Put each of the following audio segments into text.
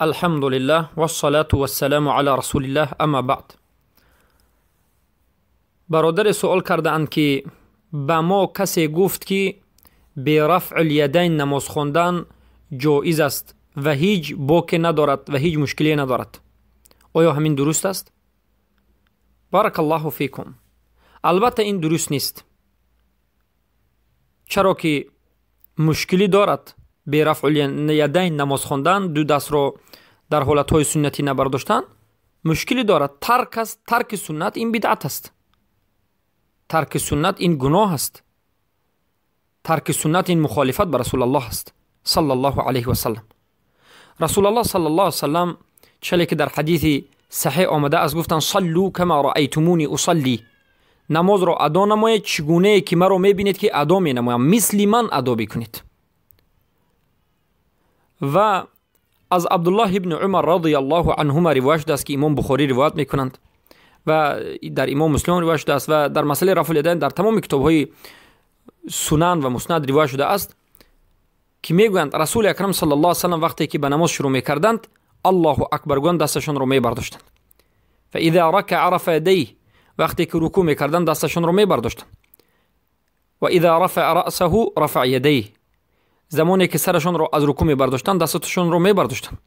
Алҳамдулиллаҳ вассалату вассаламу ала расулиллаҳ, амма баъд. Бародаре суол кардаанд, ки ба мо касе гуфт, ки бе рафъул-ядайн намоз хондан ҷоиз аст ва ҳеҷ боке надорад ва ҳеҷ мушкиле надорад. Оё ҳамин дуруст аст? Баракаллоҳу фикум. Албатта, ин дуруст нест, чаро ки мушкилӣ дорад бе рафъул-ядайн намоз хондан, ду дастро дар ҳолатҳои суннатӣ набардоштан мушкилӣ дорад. Тарк аст. Тарки суннат ин бидъат аст, тарки суннат ин гуноҳ аст, тарки суннат ин мухолифат ба Расулаллоҳ аст, саллаллоҳу алайҳи васалам. Расулаллоҳ саллаллоҳу васалам, чале ки дар ҳадиси саҳеҳ омада аст, гуфтанд: «Саллу кама раайтумуни усалли», намозро адо намоед, чӣ гунае ки маро мебинед, ки адо менамоям, мисли ман адо бикунед. Ва аз Абдуллоҳ ибни Умар радиаллоҳу анҳума ривоят шудааст, ки Имом Бухорӣ ривоят мекунанд ва дар Имом Муслим ривоят шудааст ва дар масъалаи рафъул-ядайн дар тамоми китобҳои сунан ва муснад ривоят шудааст, ки мегӯянд, Расули Акрам саллаллоҳу салам вақте ки ба намоз шурӯъ мекарданд, Аллоҳу акбар гӯянд, дасташонро мебардоштанд. فإذا ركع رفع يديه, вақте ки рукӯъ мекарданд, дасташонро мебардоштанд. وإذا رفع رأسه رفع يديه, замоне ки сарашонро аз рукӯъ мебардоштанд, дасташонро мебардоштанд.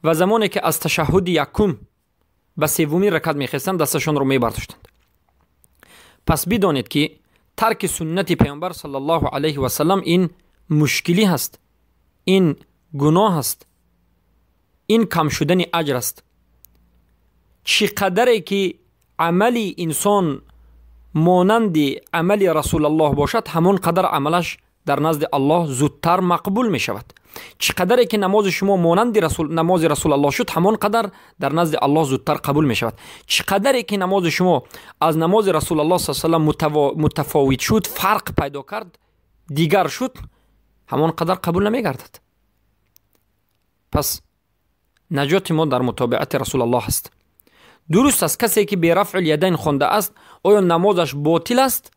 Ва замоне ки аз ташаҳҳуди якум ба севумин ракат мехестанд, дасташонро мебардоштанд. Пас бидонед, ки тарки суннати Паёмбар саллаллоҳу алайҳи васалам ин мушкилӣ ҳаст, ин гуноҳ аст, ин кам шудани аҷр аст. Чӣ қадаре ки амали инсон монанди амали Расулаллоҳ бошад, ҳамон қадар амалаш дар назди Аллоҳ зудтар мақбул мешавад. Чӣ қадаре ки намози шумо монанди намози Расулаллоҳ шуд, ҳамон қадар дар назди Аллоҳ зудтар қабул мешавад. Чӣ қадаре ки намози шумо аз намози Расулаллоҳ са салам мутафовит шуд, фарқ пайдо кард, дигар шуд, ҳамон қадар қабул намегардад. Пас наҷоти мо дар мутобиати Расулаллоҳ аст. Дуруст аст, касе ки бе рафъул-ядайн хондааст, оё намозаш ботил аст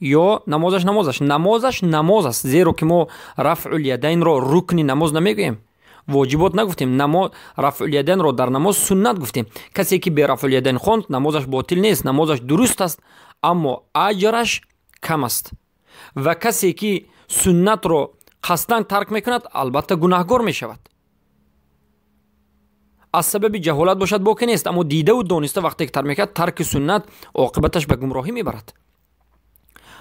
ё намозаш намоз аст? Зеро ки мо рафъул-ядайнро рукни намоз намегӯем, воҷибот нагуфтем, рафъул-ядайнро дар намоз суннат гуфтем. Касе ки бе рафъул-ядайн хонд, намозаш ботил нест, намозаш дуруст аст, аммо аҷраш кам аст. Ва касе ки суннатро қасдан тарк мекунад, албатта, гунаҳгор мешавад. Аз сабаби ҷаҳолат бошад, боке нест, аммо дидаву дониста вақте ки тарк мекунад, тарки суннат оқибаташ ба гумроҳӣ мебарад.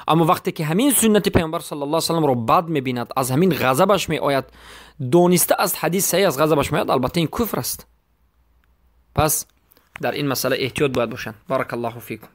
Аммо вақте ки ҳамин суннати Паёмбар саллаллоҳу саламро бад мебинад, аз ҳамин ғазабаш меояд, дониста, аз ҳадис саҳеҳ аз ғазабаш меояд, албатта, ин куфр аст. Пас дар ин масъала эҳтиёт бояд бошанд. Баракаллоҳу фикум.